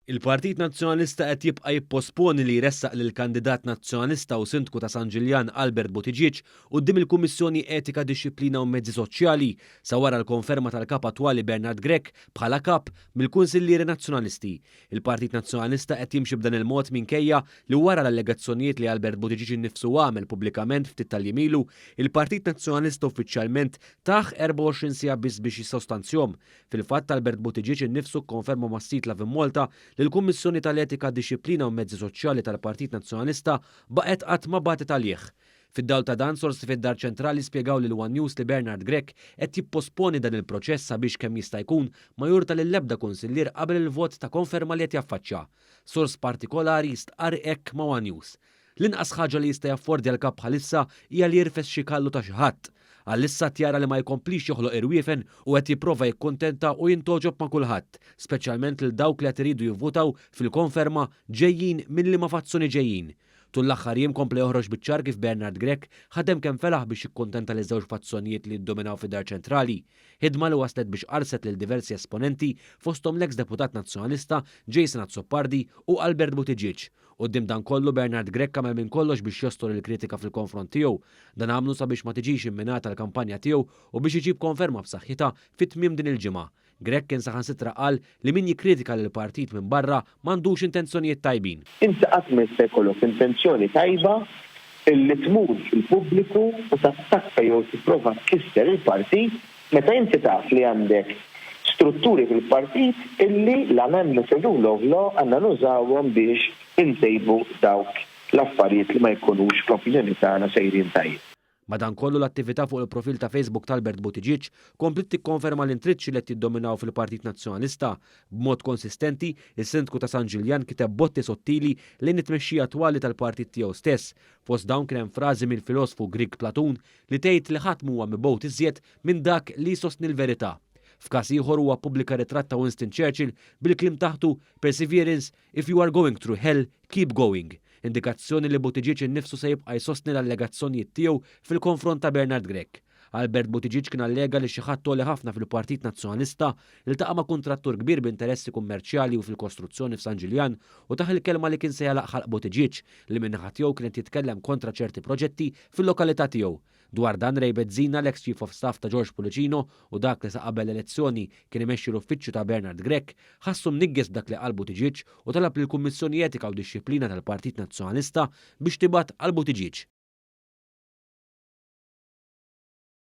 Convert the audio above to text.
Il-Partit Nazzjonalista qed jibqa' jipposponi li jressaq lill-kandidat Nazzjonalista u Sindku ta' San Ġiljan Albert Buttigieg quddiem il-Kummissjoni Etika, Dixxiplina u Mezzi Soċjali sa wara l-konferma tal-Kap attwali Bernard Grech bħala Kap mill-Kunsillieri Nazzjonalisti. Il-Partit Nazzjonalista qed jimxi b'dan il-mod minkejja li wara l-allegazzjonijiet li Albert Buttigieg innifsu għamel pubblikament ftit tal-jiem ilu, il-Partit Nazzjonalista uffiċjalment tah 24 siegħa biss biex jissostanzjahom. Fil-fatt, Albert Buttigieg innifsu kkonferma mas-sit Lovin Malta li l-Kummissjoni tal-Etika, Dixxiplina u Mezzi Soċjali tal-Partit Nazzjonalista baqgħet qatt ma bagħtet għalih. Fid-dawl ta' dan, sorsi fid-Dar Ċentrali spjegaw lil One News li Bernard Grech qed jipposponi dan il-proċess sabiex kemm jista' jkun ma jurta lill-ebda kunsillier qabel il-vot ta' konferma li qed jaffaċċja. Sors partikolari stqarr hekk ma' One News. L-inqas ħaġa li jista' jaffordja l-Kap bħalissa hija li jirfes xi kallu ta' xi ħadd. Għalissa qed jara li ma jkomplix joħloq irwiefen u qed jipprova jikkuntenta u jintgħoġob ma' kulħadd, speċjalment lil dawk li qed iridu jivvutaw fil-konferma ġejjin minn liema fazzjoni ġejjin. Tul l-aħħar jiem kompla joħroġ biċ-ċar kif Bernard Grech ħadem kemm felaħ biex jikkuntenta liż-żewġ fazzjonijiet li jiddominaw fid-Dar Ċentrali. Ħidma li waslet biex qarset lil diversi esponenti fosthom l-eks deputat Nazzjonalista Jason Azzopardi u Albert Buttigieg. Quddiem dan kollu Bernard Grech għamel minn kollox biex jostor il-kritika fil-konfront tiegħu. Dan għamlu sabiex ma tiġix imminata l-kampanja tiegħu u biex iġib konferma b'saħħitha fit-tmiem din il-ġimgħa. Grech kien saħansitra qal li min jikkritika lill-partit minn barra m'għandux intenzjonijiet tajbin. Inti qatt ma jista' jkollok intenzjoni tajba illi tmur fil-pubbliku u tattakka jew tipprova tkisser il-partit meta inti taf li għandek strutturi fil-partit illi la nemmnu fir-rule of law għandna nużawhom biex intejbu dawk l-affarijiet li ma jkunux fl-opinjoni tagħna sejrin tajjeb. Madankollu l-attività fuq il-profil ta' Facebook ta' Albert Buttigieg kompliet tikkonferma l-intriċċi li qed jiddominaw fil-Partit Nazzjonalista. B'mod konsistenti, is-Sindku ta' San Ġiljan kiteb botti sottili lejn it-tmexxija attwali tal-partit tiegħu stess. Fost dawn kien hemm frażi mill-filosfu Grieg Platun li tgħid li ħadd m'huwa mibgħut iżjed minn dak li jsostni l-verità. F'każ ieħor huwa ppubblika ritratt ta' Winston Churchill bil-kliem taħtu "Perseverance, if you are going through hell, keep going." Indikazzjoni li Buttigieg innifsu se jibqa' jsostni l-allegazzjonijiet tiegħu fil-konfront ta' Bernard Grech. Albert Buttigieg kien allega li xi ħadd għoli ħafna fil-Partit Nazzjonalista iltaqa' ma' kuntrattur kbir b'interessi kummerċjali u fil-kostruzzjoni f'San Ġiljan u tah il-kelma li kien se jagħlaq ħalq Buttigieg li min-naħa tiegħu kien qed jitkellem kontra ċerti proġetti fil-lokalità tiegħu. Dwar dan Ray Bezzina, l-ex Chief of Staff ta' George Pullicino u dak li sa qabel l-elezzjoni kien imexxi l-uffiċċju ta' Bernard Grech, ħassu mniggeż b'dak li qal Buttigieg u talab lill-Kummissjoni Etika u Dixxiplina tal-Partit Nazzjonalista biex tibgħat għal Buttigieg.